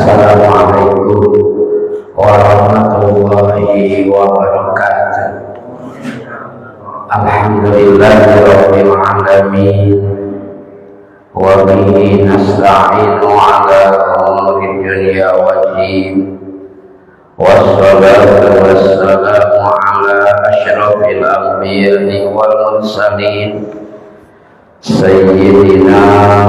Assalamualaikum warahmatullahi wabarakatuh. Alhamdulillahirabbil alamin. Wa bihi nasta'inu ala umuri dunya waddin. Wassalatu wassalamu ala asyrafil anbiya'i wal mursalin sayyidina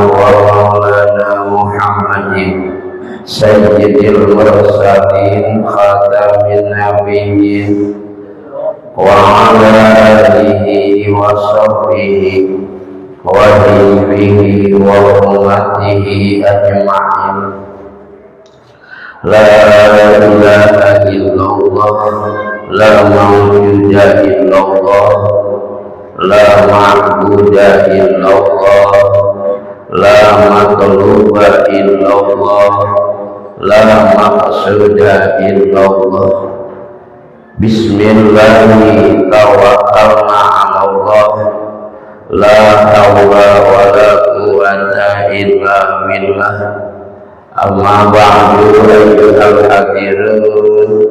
wa maulana Muhammadin sayyidil mursalin khatamin nabiyyin wa ala alihi wa sahbihi wa hizbihi wa ummatihi ajma'in. La ilaha illallah, la mawjuda illallah, la ma'buda illallah, la matluba illallah, la maqsuda illallah. Bismillahi tawakkalna 'ala Allah, la hawla wa la quwwata illa billah. Amma ba'du, ayyuhal hadirun,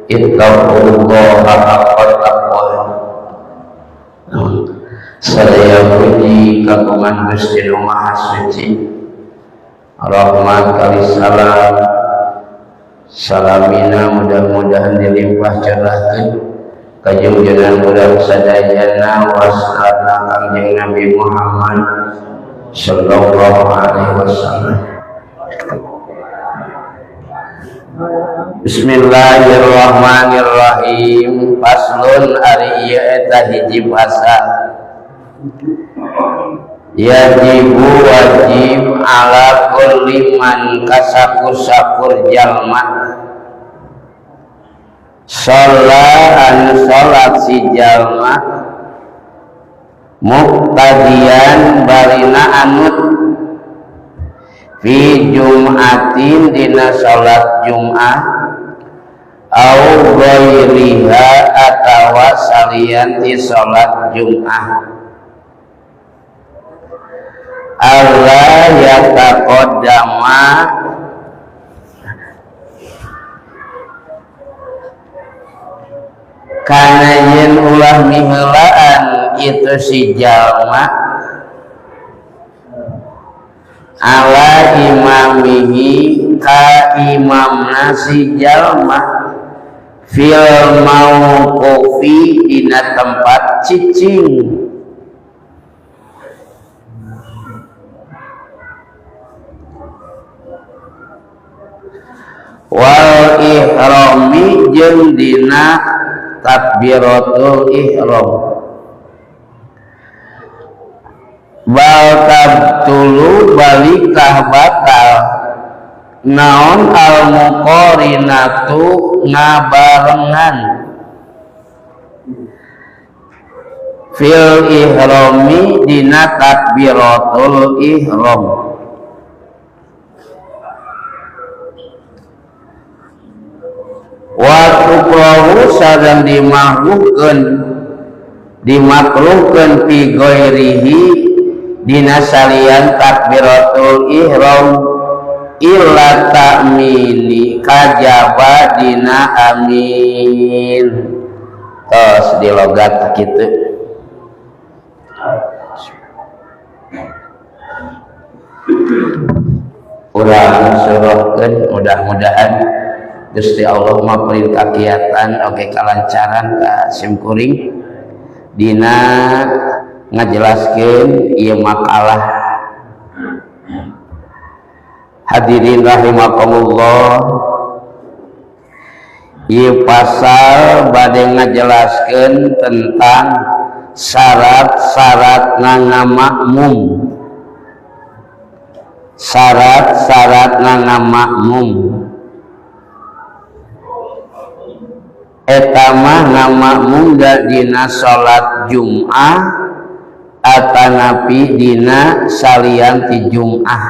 ittaqullaha haqqa taqwa. Sadaya puji kagungan Gusti Nu Maha Suci. Rahmat kali salam salamina mudah-mudahan dilimpah curahkeun ka junjungan urang sadayana wasana Kangjeng Nabi Muhammad sallallahu alaihi wasallam. Bismillahirrahmanirrahim. Faslun ari ieu eta hiji pasal. Yajibu wajib ala kulli man kasakur-sakur jalma sholat anu sholat si jalma muqtadiyan barina anut fi jum'atin dina sholat jum'ah au ghairiha atawa salian ti sholat jum'ah. Allah yataqaddama kana yen ulah miheulaan itu si jalma ala imamihi ka imamna si jalma fil mauqufi dina tempat cicing. Wal ihrami jeung dina takbiratul ihram. Bal tabtulu balikah batal naon al muqarinatu ngabarengan fil ihrami dina takbiratul ihram. Wa tukrahu sareng dimakruhkeun fi ghairihi dina salian takbiratul ihram illa ta'mini kajaba dina amin. Tos dilogat kitu. Urang surahkeun mudah-mudahan Gusti Allah mah perintah kiatan oge kalancaran ka simkuring dina ngajelaskeun ieu makalah. Hadirin rahimakumullah, ieu pasal bade ngajelaskeun tentang syarat-syarat ngamakmum. Syarat-syarat ngamakmum eta mah ngamakmum dina salat Jum'ah atanapi dina salian ti Jum'ah.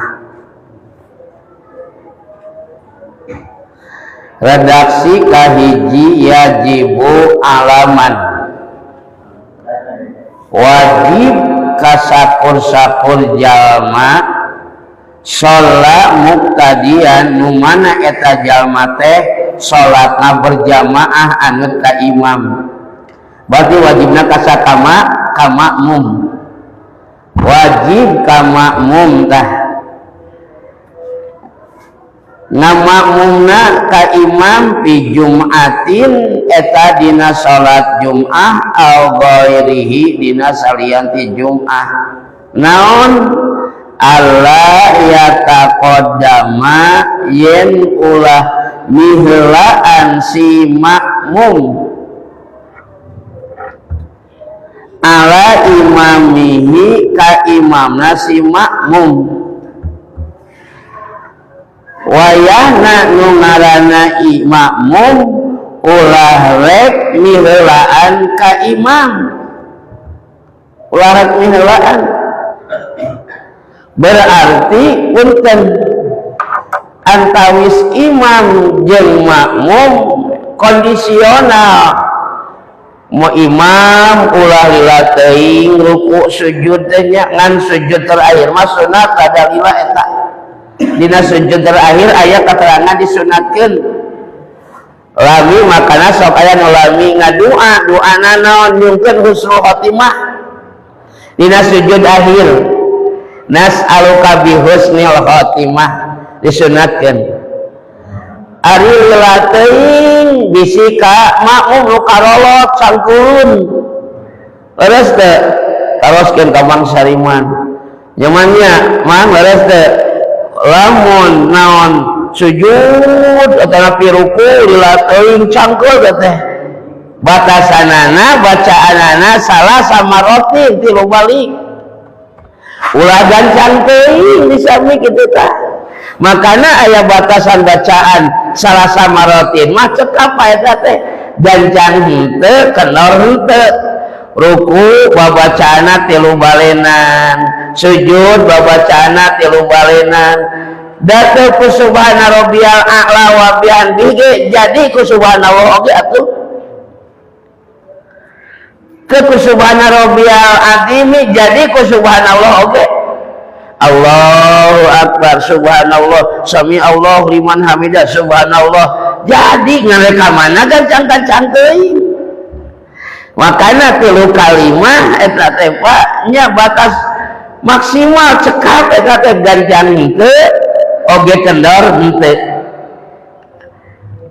Redaksi kahiji yajibu alaman wajib kasakur-sakur jalma Sholat muqtadiyan nu mana eta jalma teh salatna berjamaah anut ka imam. Berarti wajibna kasakama ka makmum. Wajib ka makmum tah. Ngamakmumna ka imam fi jum'atin eta dina salat Jum'ah au ghairihi dina salian ti Jum'ah. Naon Allah yataqaddama yen ulah miheulaan si makmum ala imamihi ka imamna si makmum. Wayahna nu ngaranna makmum ulah rek miheulaan ka imam, ulah rek miheulaan. Berarti punten antawis imam jeung makmum kondisional. Mau imam ulah lila teuing ruku sujud teh nya, ngan sujud terakhir mah sunat ada lila eta. Dina sujud terakhir aya keterangan disunatkeun. Lami makana sok aya nu lami ngadua, doana naon nyungkeun husnul khotimah. Dina sujud akhir nas'aluka bi husnil khotimah disunatkeun. Ari lila teuing bisi ka makmum nu karolot sangkulun. Leres teu? Taroskeun ka Mang Sariman. Nyamannya mang leres teu? Lamun naon sujud atanapi ruku lila teuing cangkul teh. Batasanana bacaanana salah sama roti tilu balik. Ulah gancang teuing disami kitu tah. Makana aya batasan bacaan salah sama rotin mah cekap eta teh. Gancang henteu kendor henteu. Ruku babacaana tilu balenan, sujud babacaana tilu balenan. Da teu ku subhana rabbiyal a'la wa bihamdihi ge jadi ku subhanallah oge atuh. Teu ku subhana rabbiyal azimi jadi ku subhanallah oge. Allahu akbar subhanallah sami Allah liman hamidah subhanallah. Jadi ngareka mana gancang-gancang teuing. Makana tilu kalimah eta teh Pak nya batas maksimal cekap eta teh gancang henteu oge kendor henteu.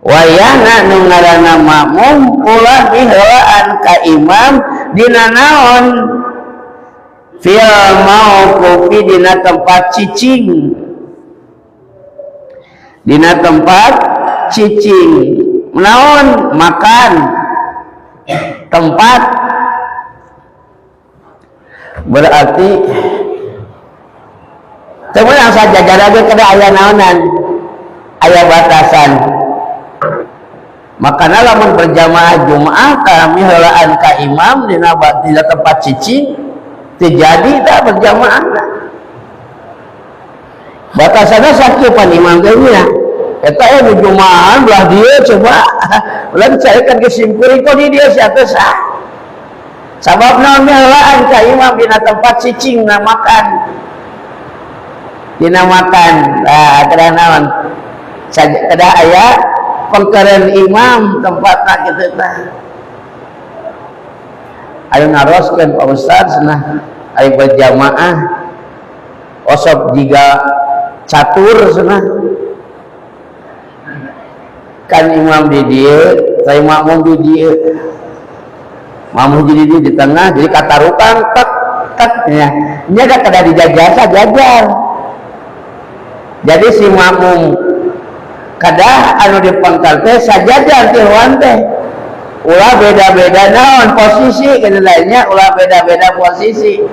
Wayahna nu ngaranna makmum ulah miheulaan ka imam dina naon fil mauqufi dina tempat cicing, dina tempat cicing naon makan tempat. Berarti teman saja jajar aja kada aya naonan, aya batasan. Makana lamun berjamaah Jumat kami heulaan ka imam dina tempat cicing terjadi tak berjamaah. Batasannya sakieu pan imam teh nya. Eta nu Jumahan belah dieu coba. Ulah dicarekan ke simkuring kok di dieu sia teh sah. Sabab naon heulaan ka imam dina tempat cicing na makan. Dina makan. Nah, kedah naon? Kedah aya pengkeren imam tempatna kitu tah. Ayo naroskeun Pak Ustaz cenah ayo berjamaah osok jiga catur cenah. Kan imam di dieu, saya makmum di dieu. Makmum di dieu di tengah jadi katarukan tek tek nya. Nya da kada dijajar sajajar. Jadi si makmum kadah anu dipengkal teh sajajar tiluan teh. Ulah beda-beda naon posisi kitu lainnya, ulah beda-beda posisi.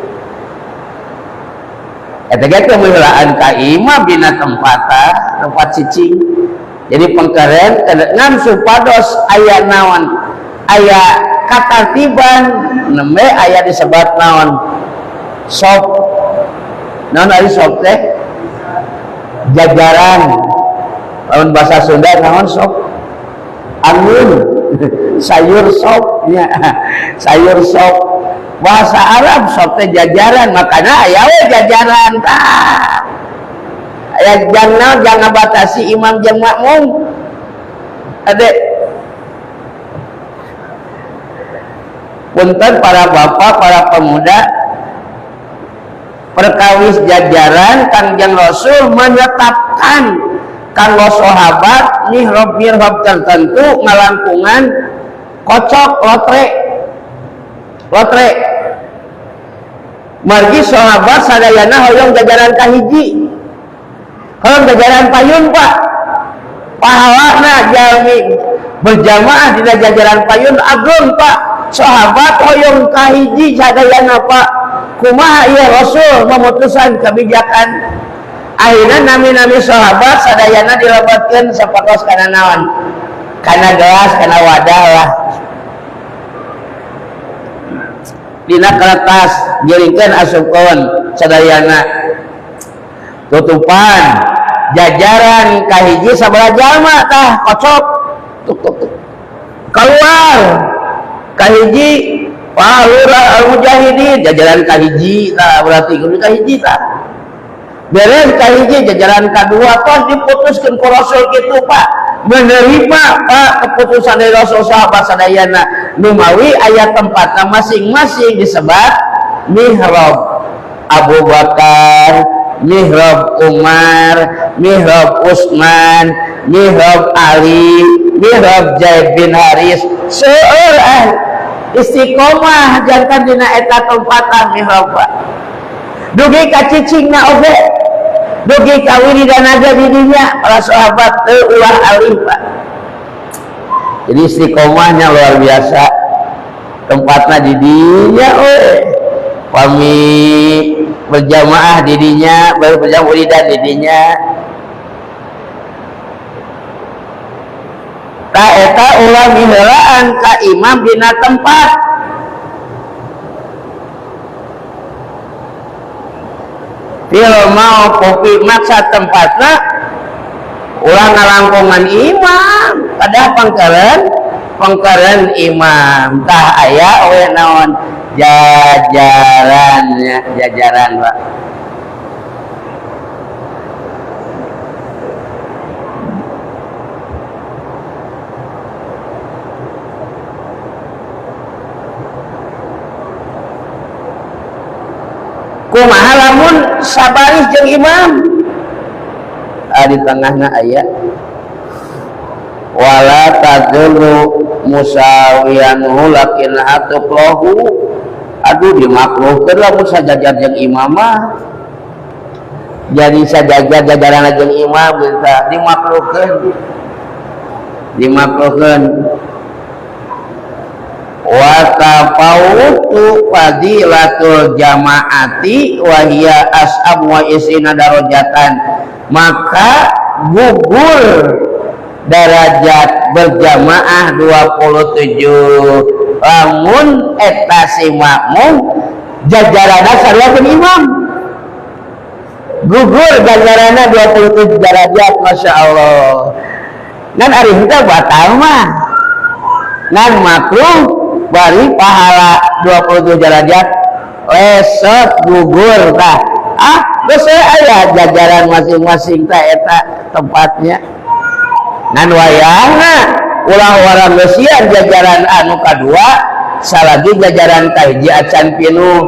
Eta ge teh meulaan ka imam dina tempat tempat cicing. Jadi pengkeren ngan supados aya naon, aya katartiban nembe aya disebat naon sop. Naon ari sop teh? Jajaran. Lamun bahasa Sunda naon sop? Anggun. Sayur sop nya. Sayur sop. Bahasa Arab sop teh jajaran, makana aya we jajaran tah. Aya jangan jangan batasi imam jeung makmum. Ade punten para bapak, para pemuda, perkawis jajaran Kangjeng Rasul menetapkan kanggo sahabat mihrab-mihrab tertentu ngalangkungan kocok lotre. Lotre. Margi sahabat sadayana hoyong jajaran kahiji. Hoyong jajaran payun, Pak. Pahalana jalmi berjamaah dina jajaran payun agung, Pak. Sahabat hoyong kahiji sadayana, Pak. Kumaha ieu Rasul memutuskan kebijakan. Akhirna nami-nami sahabat sadayana dilebatkeun sapatos kana naon? Kana gelas, kana wadah lah. Dina kertas jeuringkeun asupkeun sadayana. Tutupan jajaran kahiji sabaraha jalma tah kocok tuk tuk tuk. Keluar kahiji Pak Lurah Al-Mujahidin jajaran kahiji tah berarti kudu kahiji tah. Beres kahiji jajaran kadua tos diputuskeun ku Rasul kitu, Pak. Menerima Pak keputusan dari Rasul sahabat sadayana numawi aya tempatna masing-masing disebat mihrab Abu Bakar, mihrab Umar, mihrab Utsman, mihrab Ali, mihrab Zaid bin Haris. Seueur istiqomah jantan dina eta tempatan mihrab, Pak. Dugi ka cicingna oge, dugi ka wiridana ge di dinya para sahabat teu ulah alih, Pak. Jadi istiqomahnya luar biasa. Tempatna di dinya we. Pami berjamaah di dinya, baru berjamaah wiridan di dinya. Ka eta ulah miheulaan ka imam dina tempat. Fil mauqufi maksa tempatna ulah ngalangkungan imam, padahal pangkeureun imam. Tah aya we naon jajarannya, jajaran, Pak. Kumaha lamun sabaris jeung imam? Di tengahna aya wala tadullu musawiyanhu lakin atuqlahu. Aduh dimakruhkeun lamun sajajar jeung imam mah. Jadi sajajar jajaran jeung imam kita dimakruhkeun. Dimakruhkeun. Wa tafawutu fadilatul jamaati wa hiya as'ab wa isina darajatan. Maka gugur derajat berjamaah 27 lamun eta si makmum jajaranna sarua jeung imam. Gugur jajaranna 27 derajat, Masya Allah. Ngan ari henteu batal mah. Ngan makruh bari pahala 27 derajat lesot gugur tah. Ah, geus aya jajaran masing-masing tah eta tempatnya. Ngan wayahna ulah warang geusian jajaran anu kadua salagi jajaran kahiji acan pinuh.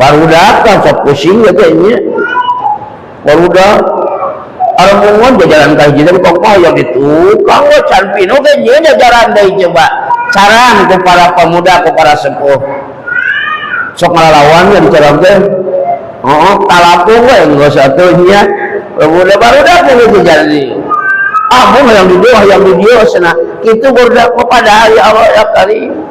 Barudak kan sok pusing ge nya. Barudak aremungun jajaran kahiji teh kok mah yang ditukang we can pinuh ge nya jajaran deui coba. Carang ku para pemuda ku para sepuh. Sok ngalalawan di carang teh. Heeh, talapung we geus atuh nya. Pemuda barudak geus jadi. Ah, mau yang di dia, yang di dia cenah. Kitu barudak mah padahal ya Allah ya Karim.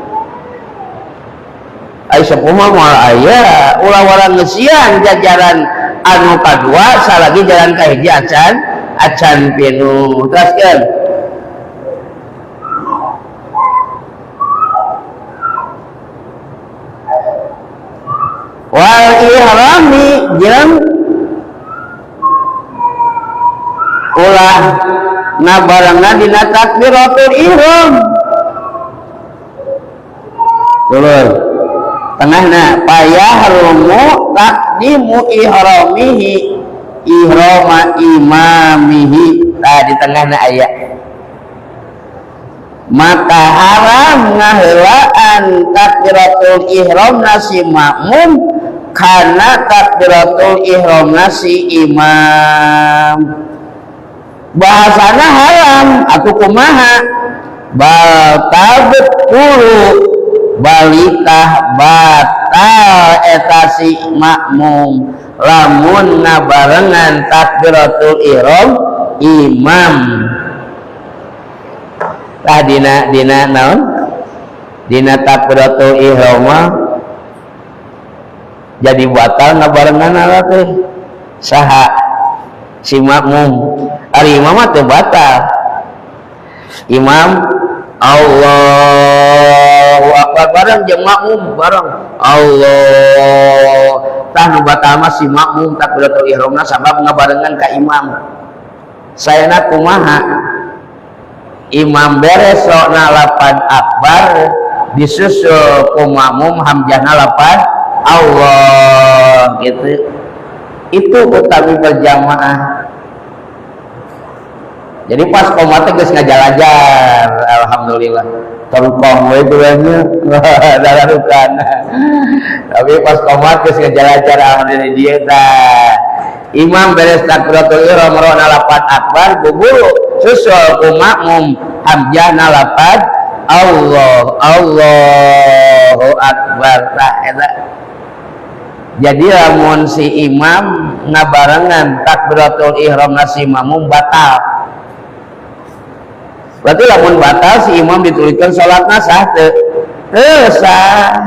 Ai sepuh mah moal aya, ulah warang ngeusian jajaran anu kadua salagi jalan kahiji acan pinuh. Teraskeun. Wal ihrami jeung ulah ngabarengan dina takbiratul ihram. Turun tengahna payahrumu taqdimu ihramihi. ihrama imamihi. Tah di tengahna aya maka haram ngaheulaan takbiratul ihram si makmum karena takbiratul ihram si imam. Bahasana haram atuh kumaha bal tabtulu balitah batal eta si makmum lamun ngabarengan takbiratul ihram imam. Tah dina naon dina takbiratul ihram jadi batal ngabarengan ala teh saha si makmum. Ari imam mah teu batal. Imam Allahu akbar bareng jeung makmum bareng Allah. Tah nu batal mah si makmum takbiratul ihramna sabab ngabarengan ka imam. Saena kumaha? Imam beres sokna lapan akbar disusul ku makmum hamzahna lapan Allah gitu. Itu utami berjamaah. Jadi pas komat teh geus ngajalajar, alhamdulillah. Terukong we tulangnya, dalarukan. Tapi pas komat geus ngajalajar alhamdulillah dia tah. Imam beres takbiratul ihram rona lapan akbar buburu susul ku makmum hamzahna lapan Allah Allahu akbar tah eta. Jadi lamun si imam ngabarengan takbiratul ihram si makmum batal. Berarti lamun batal si imam dituliskan salatna sah teu? Teu sah.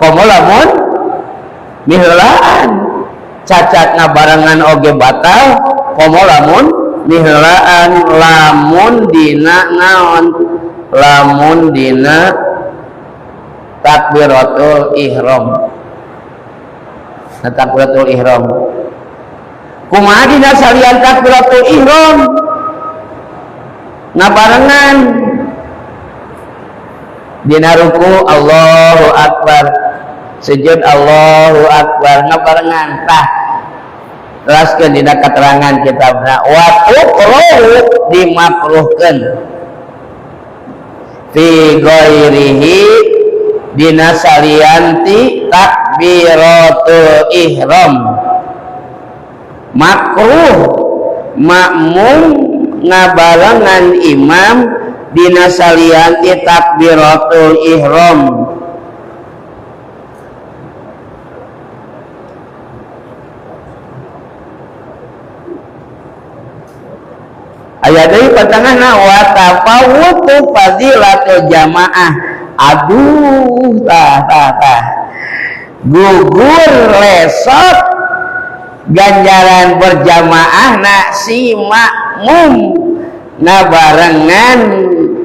Komo lamun miheulaan cacat ngabarengan oge batal, komo lamun miheulaan lamun dina naon? Lamun dina takbiratul ihram. Nah, takbiratul ihram. Kumaha dina salian takbiratul ihram? Ngabarengan dina ruku Allahu akbar, sujud Allahu akbar, ngabarengan. Tah teraskeun dina keterangan kitabna wa tuqra'u dimakruhkeun fi ghairihi dina salianti takbiratul ihram. Makruh makmum ngabarengan imam dina salianti takbiratul ihram. Aya deui patangahna wa tafawutu fadilatul jamaah. Aduh tah tah tah gugur lesot ganjaran berjamaah na si makmum ngabarengan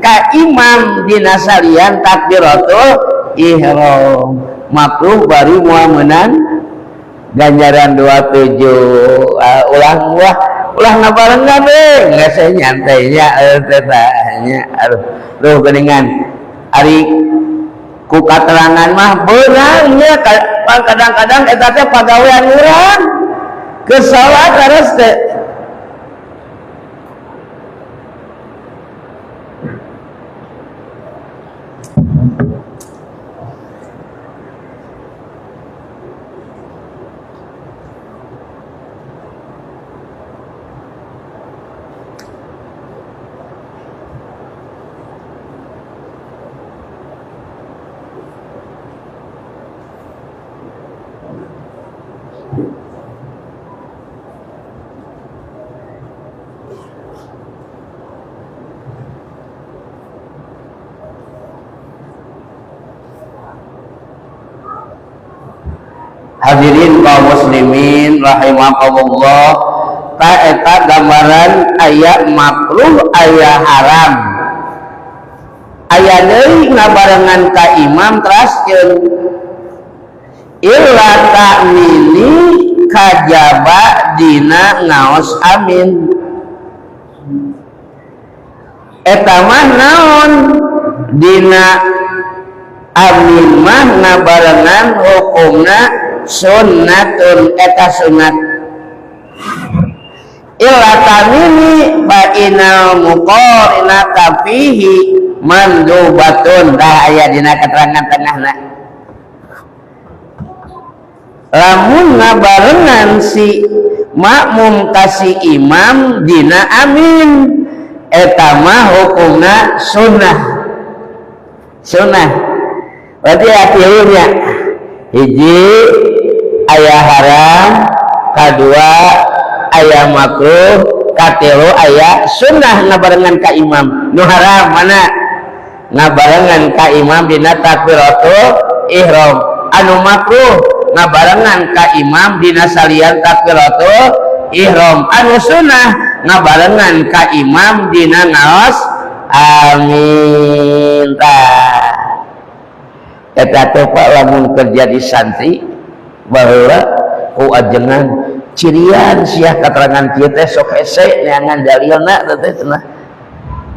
ka imam dina salian takbiratul ihram. Makruh bari moal meunang ganjaran 27. Ulah ulah ulah ngabarengan we geus nyantai nya teh nya. Aduh duh geuningan ari ku katerangan mah beunang nya kadang-kadang eta teh pagawean urang ke salat harus teh. Hadirin kaum muslimin rahimakumullah, ta eta gambaran aya makruh aya haram. Aya deui ngabarengan ka imam teraskeun illa ta'mini kajaba dina ngaos amin. Eta mah naon dina amin mah ngabarengan hukumna sunnatun eta sunat. Illa tamini fa inal muqarinata fihi mandubatun. Dah aya dina keterangan tengahna. Lamun ngabarengan si makmum kasih imam dina amin, eta mah hukumna sunnah. Sunnah berarti ya tilunya, hiji aya haram, kadua aya makruh, katilu aya sunnah ngabarengan ka imam. Nu haram mana? Ngabarengan ka imam dina takbiratul ihram. Anu makruh ngabarengan ka imam dina salian takbiratul ihram. Anu sunnah ngabarengan ka imam dina ngaos amin. Tah, eta teh, Pak, lamun kerja di santri baheula ku ajengan cirian sia katerangan kieu teh, sok hese neangan dalilna teh cenah.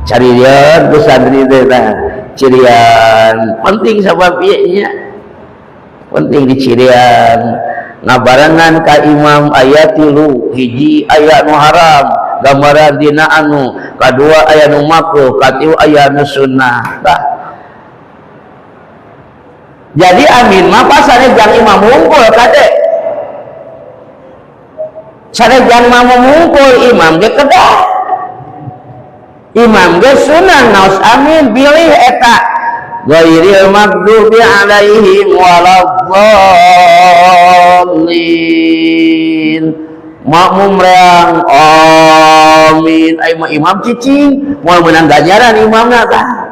Carian ku santri teh. Tah, cirian penting, sabab ieu nya penting di cirian. Ngabarengan ka imam aya tilu: hiji aya nu haram gambaran dina anu, kadua aya nu makruh, katilu aya nu sunnah. Tah, jadi amin mah pas jang imam hungkul. Kade, sanajan makmum hungkul, imam ge kedah, imam ge sunnah naos amin, bilih eta ghairil maghdubi alaihim waladdallin. Makmum reang amin, ai mah imam cicing, moal menang ganjaran imamna. Tah,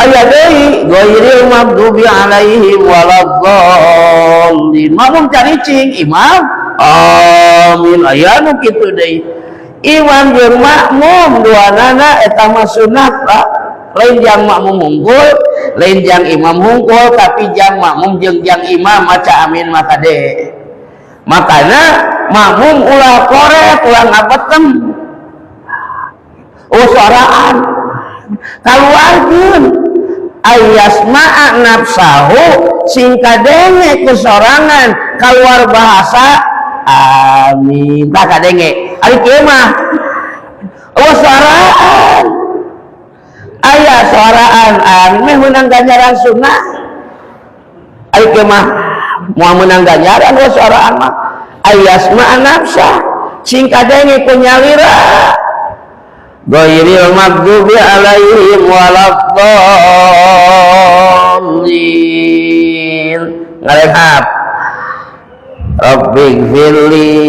aya deui ghairil maghdubi alaihim waladdallin, makmum caricing, imam amin. Aya nu kitu deui, imam jeung makmum duanana eta mah sunat, Pak. Lain jang makmum hungkul, lain jang imam hungkul, tapi jang makmum jeung jang imam maca amin. Maka deh, makanya makmum ulah korek, ulah ngabetem, oh suaraan, kaluarkeun ayasma'a nafsahu, sing kadenge ku sorangan keluar bahasa amin. Tak kadenge. Ari kieu mah, oh suaraan, aya suaraan amin meh menang ganjaran sunnah. Ari kieu mah moal menang ganjaran. Oh suaraan mah ayasma'a nafsa, sing kadenge ku nyalira ghairil maghdubi alaihim waladdallin. Ngarehap rabbighfirli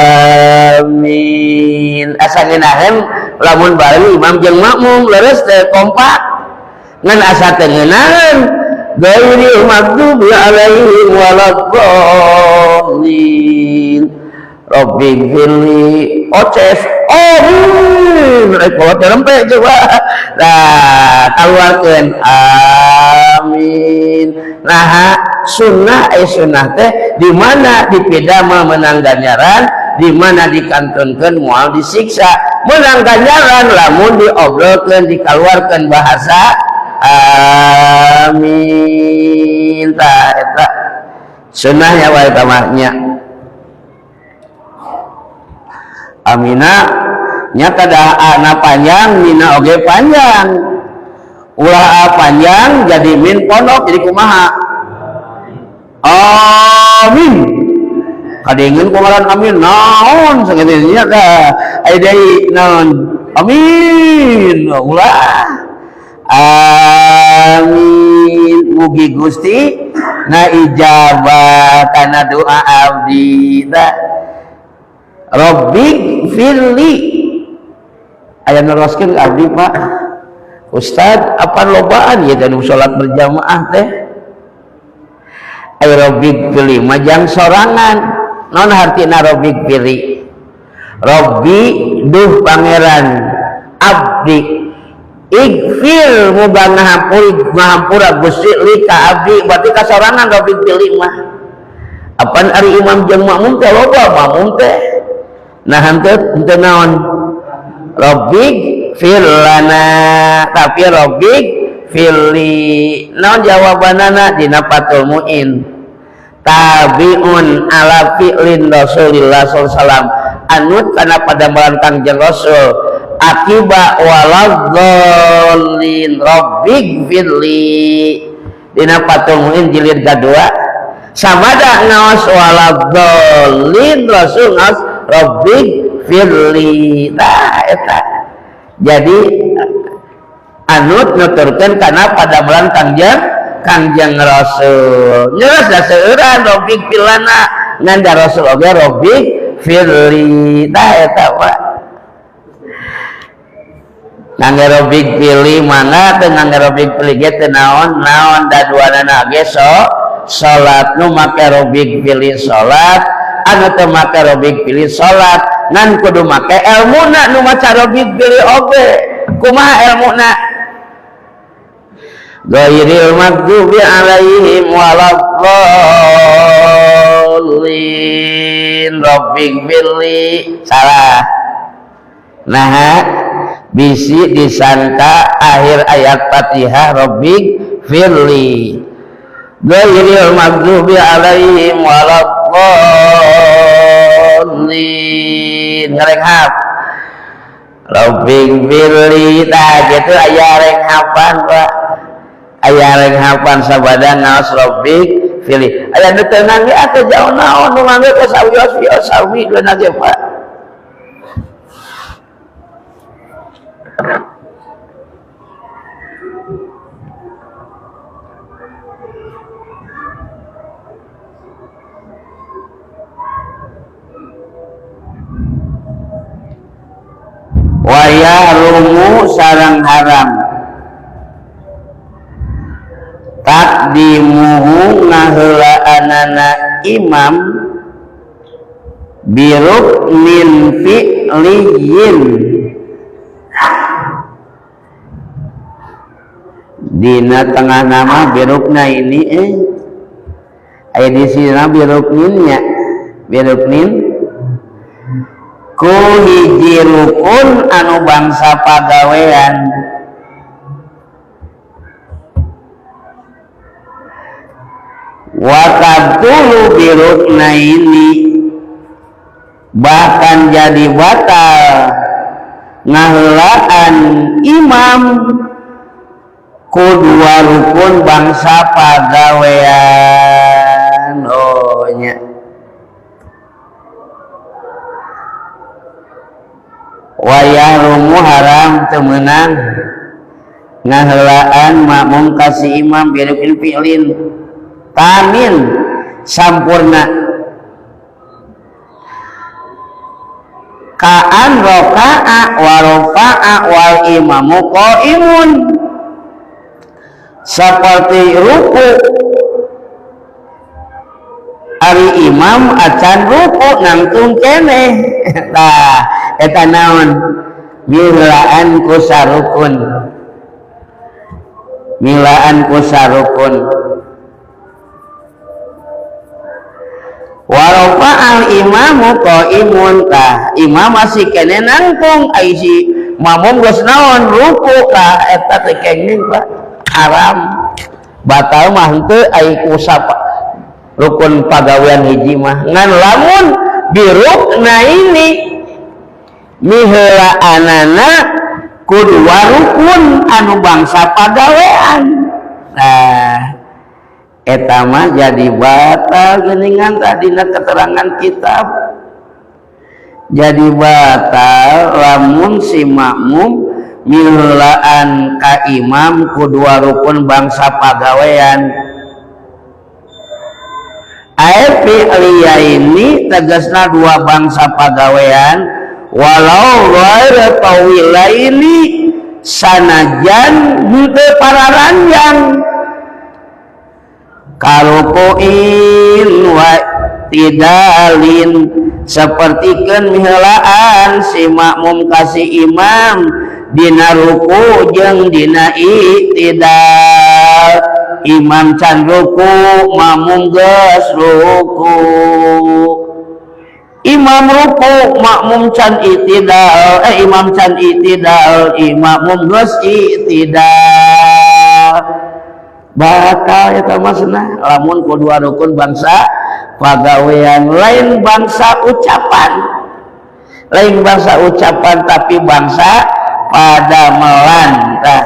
amin. Asa ngeunaheun lamun bareng imam jeung makmum, leres teh, kompak. Ngan asa teu ngeunaheun ghairil maghdubi alaihim waladdallin rabbighfirli, oces amin, rek kolot rempe coba. Nah, keluarkeun amin. Nah, sunnah, eh sunnah teh di mana dipidama menang ganjaran, di mana dikantunkeun moal disiksa. Menang ganjaran lamun diobrolkeun, dikeluarkeun bahasa amin. Tah, eta sunnahnya wae mah nya. Amina nya kada ana panjang, mina oge panjang. Ulah a panjang jadi min pondok, jadi kumaha? Amin. Kadengin kumaran amin naon sakitu nya tah. Aya deui naon? Amin. Ulah. Amin. Mugi Gusti ngaijabah kana doa abdi. Tah, Rabbighfirli. Aya neroskeun abdi, Pak Ustad, apa lobaan ya dan salat berjamaah teh? Ay Rabbighfirli majang sorangan. Non hartina Rabbighfirli? Rabbi, duh pangeran abdi, igfir, muga ngahampuri, ngahampura Gusti, li ka abdi. Berarti kasorangan Rabbighfirli mah. Apan ari imam jeung makmum teh loba makmum teh. Nah, henteu, henteu naon Rabbighfir lana, tapi Rabbighfirli. Naon jawabanana dina Fathul Muin? Tabiun ala fi'lin Rasulillah sallallahu alaihi wasallam anut kana padamelan Kangjeng Rasul akiba waladhdallin rabbighfirli dina Fathul Muin jilid kedua samada ngaos waladhdallin Rasul ngaos rabbighfirli. Tah eta jadi anut nuturkeun kana padamelan Kangjeng Rasul nyeres da seueuran rabbighfirlana ngan da Rasul oge rabbighfirli. Tah eta Pak ngangge rabbighfirli mangga teu ngangge rabbighfirli ge teu naon-naon da duanana ge salat nu make rabbighfirli salat anu teu make rabbighfirli salat ngan kudu make elmuna nu maca rabbighfirli oge kumaha elmuna ghairil maghdubi alaihim waladdallin rabbighfirli salah. Nah bisi disangka akhir ayat Fatihah rabbighfirli ghairil maghdubi alaihim waladdallin ngarenghap rabbighfirli. Tah kitu aya renghapan Pak aya renghapan sabada ngaos rabbighfirli aya nu teu ngangge atuh jauh naon nu ngangge ka sawios-wios sawi duna ge Pak. Wayah rumu sarang haram takdimuhu ngaheulaanana imam biruknin fi'liyin dina tengah nama birukna ini aya di sini birukninnya biruknin ku hiji rukun anu bangsa pagawean wa tabtulu biruknaini bahkan jadi batal ngaheulaan imam ku dua rukun bangsa pagawean. Oh nya wayah rumu haram teu meunang ngaheulaan makmum ka si imam birukun fi'lin tamin sampurna kaan raka'a wa rafa'a wal imamu qaimun seperti ruku ari imam acan ruku nangtung keneh. Tah eta naon milaan ku sarukun milaan ku sarukun warofa al imamu qaimun tah imam masih keneh nangtung ai si makmum geus naon ruku tah eta teh kenging Pak haram batal mah henteu ai ku rukun pagawean hiji mah ngan lamun birukna ini miheulaanana ku dua rukun anu bangsa pagawean. Nah eta mah jadi batal geuningan tadina keterangan kitab jadi batal lamun si makmum miheulaan ka imam ku dua rukun bangsa pagawean. Ai fi'liyaini tegasna dua bangsa pagawean walau ghaira tawilaini sanajan henteu pararanjang karukuin wa tidalin sapertikeun miheulaan si makmum ka si imam dina ruku jeung dina i'tidal imam can ruku makmum geus ruku imam ruku makmum can i'tidal imam can i'tidal makmum geus i'tidal. Batal eta mah cenah lamun ku dua rukun bangsa pagawean, lain bangsa ucapan. Lain bangsa ucapan tapi bangsa padamelan tah.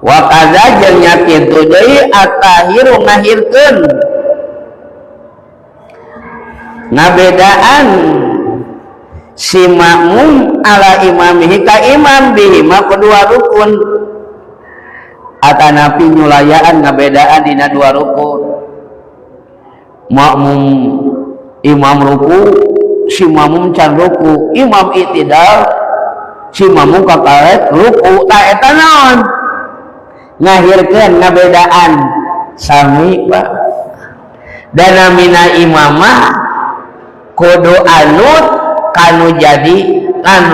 Wa kadza jeung nya kitu deui at-tahiru ngahirkeun ngabedaan si makmum ala imamihi ka imam bihi ma kedua rukun atanapi nyulayaan ngabedaan dina dua rukun. Makmum imam ruku, si makmum can ruku, imam itidal, si makmum kakaret ruku. Tah eta naon? Ngahirkeun ngabedaan sami Pak. Dan namina imamah kudu anut kanu jadi kan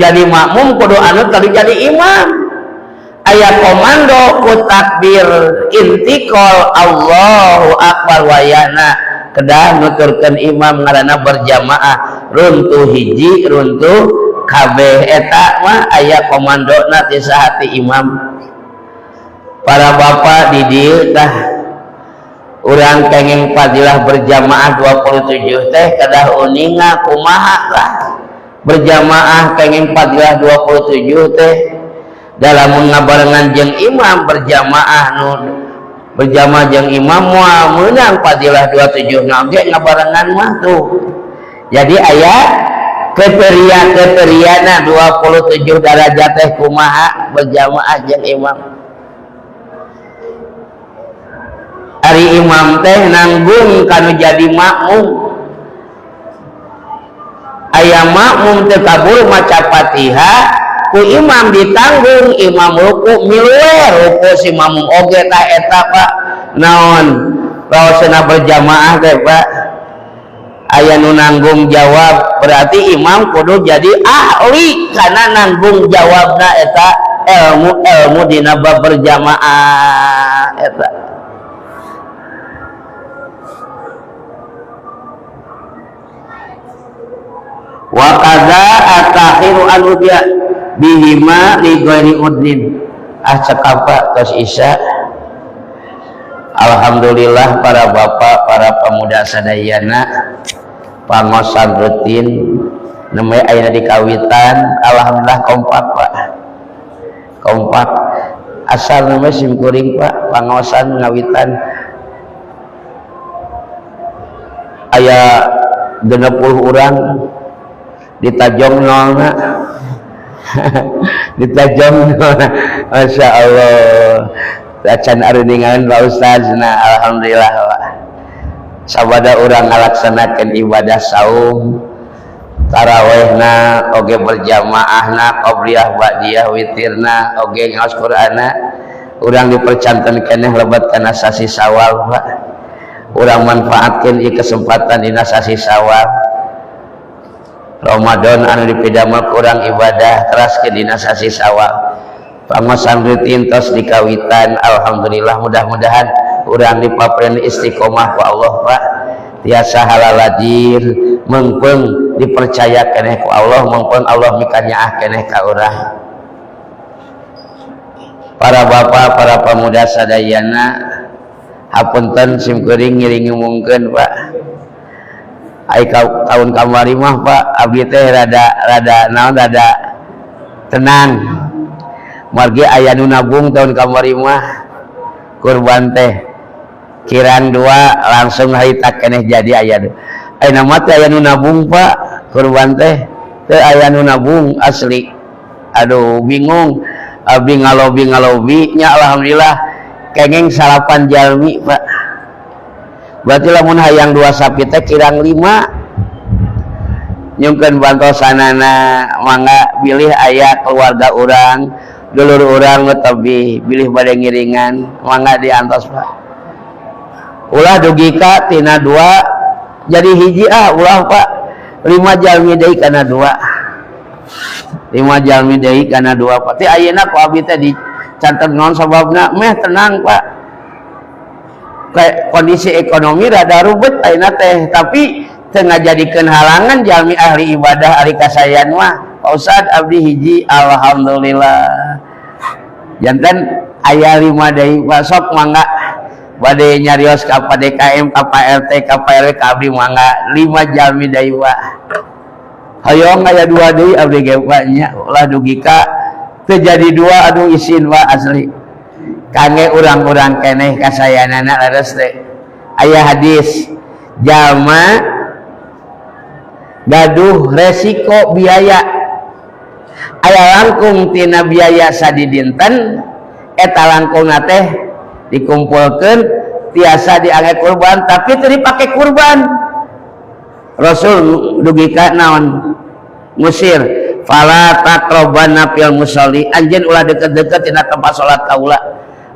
jadi makmum kudu anut kanu jadi imam. Aya komando ku takbir intikal Allahu akbar wayana kedah nuturkeun imam ngaranna berjamaah runtuh hiji runtuh kabeh eta mah aya komandona ti sahati imam. Para bapak di dieu tah urang kenging fadilah berjamaah 27 teh kedah uninga kumaha lah berjamaah kenging fadilah 27 teh dalam ngabarengan jeung imam berjamaah nu berjamaah jeung imam moal meunang fadilah 27 na oge ngabarengan mah tuh. Jadi aya kriteria-kriteriana 27 darajat teh kumaha berjamaah jeung imam. Ari imam teh nanggung kanu jadi makmum. Aya makmum teu kabur maca Fatihah ku imam ditanggung, imam ruku miluwe ruku si makmum oge tah eta Pak. Naon raosna berjamaah teh Pak? Aya nu nanggung jawab, berarti imam kudu jadi ahli karena nanggung jawabna eta ilmu-ilmu dina bab berjamaah eta. Wa kadza at-takhiru an ubiya bihima li ghairi udnin. Ah cekap tos isya. Alhamdulillah para bapak, para pemuda sadayana pangosan rutin namanya ayeuna di kawitan. Alhamdulillah kompak Pak. Kompak asal namanya sim kuring Pak, pangosan ngawitan aya 60 urang ditajong nolna. Ditajong nolna. Masya Allah acan aruningan Pak Ustaz. Nah, alhamdulillah Pak. Sabada urang ngalaksanakeun ibadah saum tarawehna oge berjamaahna qobliyah ba'diyah witirna oge ngaos Qur'anna urang dipercanten keneh lebat kana sasi Syawal Pak. Urang manfaatkeun ieu kesempatan dina sasi Syawal. Ramadan anu dipidamel kurang ibadah teraskeun dina sasi Syawal. Pangosan rutin tos dikawitan alhamdulillah mudah-mudahan urang dipapren istiqomah ku Allah Pak. Tiasa halalajir mengpeng dipercaya keneh ku Allah, mengpeng Allah mikanyaah keneh ka urang. Para bapak, para pemuda sadayana hapunten sim kuring ngiring ngumumkeun Pak. Ai tahun kamari mah Pak abdi teh rada naon rada tenang. Margi aya nu nabung tahun kamari mah kurban teh kirang dua langsung harita keneh jadi aya nu. Ayeuna mah teh aya nu nabung Pak kurban teh teh aya nu nabung asli. Aduh bingung abdi ngalobi-ngalobi nya alhamdulillah kenging 9 jalmi Pak. Berarti lamun hayang 2 sapi teh kirang 5. Nyungkeun bantosanana mangga bilih aya keluarga urang, dulur urang nu tebih bilih bade ngiringan mangga diantos Pak. Ulah dugi ka tina 2 jadi hiji ah ulah Pak. 5 jalmi deui kana 2. 5 jalmi deui kana 2 Pak. Ti ayeuna ku abdi teh dicanten naon sababna meh tenang Pak. Kayak kondisi ekonomi rada rubet ayeuna teh, tapi Teu ngajadikeun halangan jalmi ahli ibadah, ahli kasayan mah. Pak Ustad, abdi hiji, alhamdulillah. Janten aya lima deui, Pak. Sok mangga bade nyarios ka Pak DKM, ka Pak RT, ka Pak RW, ka abdi mangga. Lima jalmi deui, Pak. Hoyong aya dua deui abdi ge, Pak, nya. Ulah dugi ka teu jadi dua, aduh, isin, Pak, asli. Kangge urang-urang keneh kasayanana, leres teh aya hadis jalma gaduh resiko biaya, aya langkung tina biaya sadidinten, eta langkung teh dikumpulkan, tiasa diangge kurban, tapi teu dipake kurban. Rasul dugi ka naon, ngusir, "Fala taqrabanna fil musalli," anjeun ulah deket-deket tina tempat salat kaula.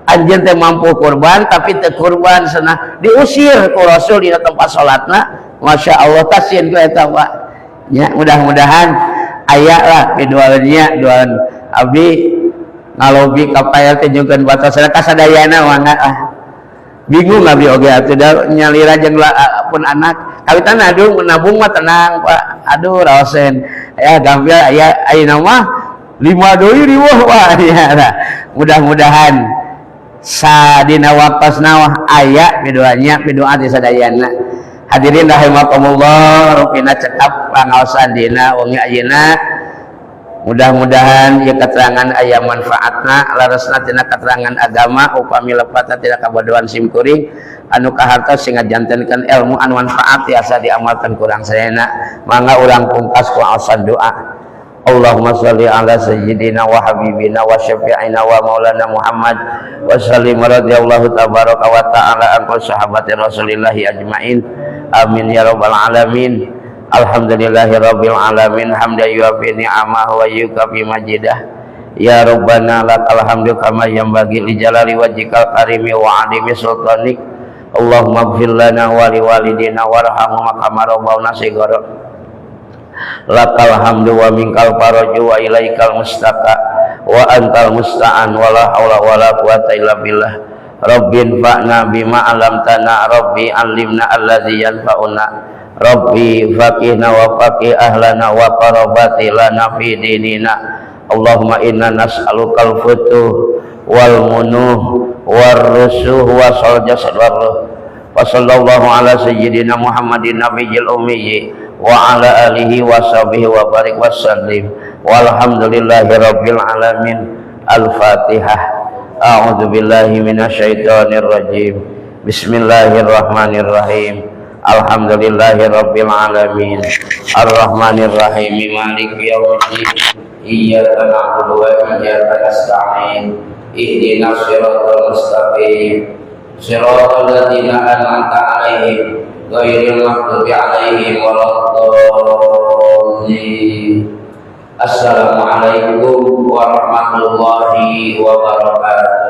Anjeun teh mampu kurban tapi teu kurban cenah, diusir ku Rasul dina tempat salatna. Masya Allah, kasieun ku eta, Pak, nya. Mudah-mudahan aya lah piduaannya, duaan abdi ngalobi ka Pak RT nyungkeun batas kasadayana, mangga ah. Bingung abdi oge atuh da nyalira jeung pun anak kawitan. Aduh, nabung mah tenang, Pak. Aduh, raosen ya gampil aya. Ayeuna mah lima deui riweuh, Pak, ya. Nah, mudah-mudahan sadina waktosna aya piduanya, pidua di sadayana. Hadirin rahimakumullah, rupina cekap pangaosan dina wengi ayeuna. Mudah-mudahan ieu keterangan aya manfaatna, leresna tina keterangan agama. Upami lepatna tina kabodohan simkuring, anu kahartos sing ngajantenkeun ilmu anu manfaat, tiasa diamalkan kurang sadayana. Mangga urang pungkas ku aosan doa. Allahumma salli ala sayyidina wa habibina wa syafi'ina wa maulana Muhammad wa sallim. Radhiyallahu tabaraka wa ta'ala an sahabati Rasulillahi ajmain. Amin ya rabbal alamin. Alhamdulillahi rabbil alamin, hamda yuafi ni'amahu wa yukafi majidah. Ya rabbana lakal hamdu kama yanbaghi li jalali wajhikal karimi wa 'azimi sultanik. Allahumma ighfir lana wa liwalidina warhamhum kama rabbawna shighara. Lakal hamdu wa minkal faraju wa ilaikal mustaka wa antal musta'an, wa la haula wa la quwata illa billah. Rabbi infa'na bima 'allamtana, Rabbi 'allimna alladzi yanfa'una, Rabbi faqihna wa faqih ahlana wa qarabati lana fi dinina. Allahumma inna nas'alukal futuh wal munuh war rusuh wa sal jasad war ruh. Wa sallallahu ala sayyidina Muhammadin nabiyil ummi wa ala alihi wa sahbihi wa barik wa sallim. Walhamdulillahi rabbil alamin. Al-Fatihah. A'udzu billahi minasyaitonir rajim. Bismillahirrahmanirrahim. Alhamdulillahi rabbil alamin. Arrahmanir rahim, maliki yaumiddin. Iyyaka na'budu wa iyyaka nasta'in. Ihdinas siratal mustaqim. Siratal ladzina an'amta 'alaihim ghairil maghdubi 'alaihim waladdallin. Assalamualaikum warahmatullahi wabarakatuh.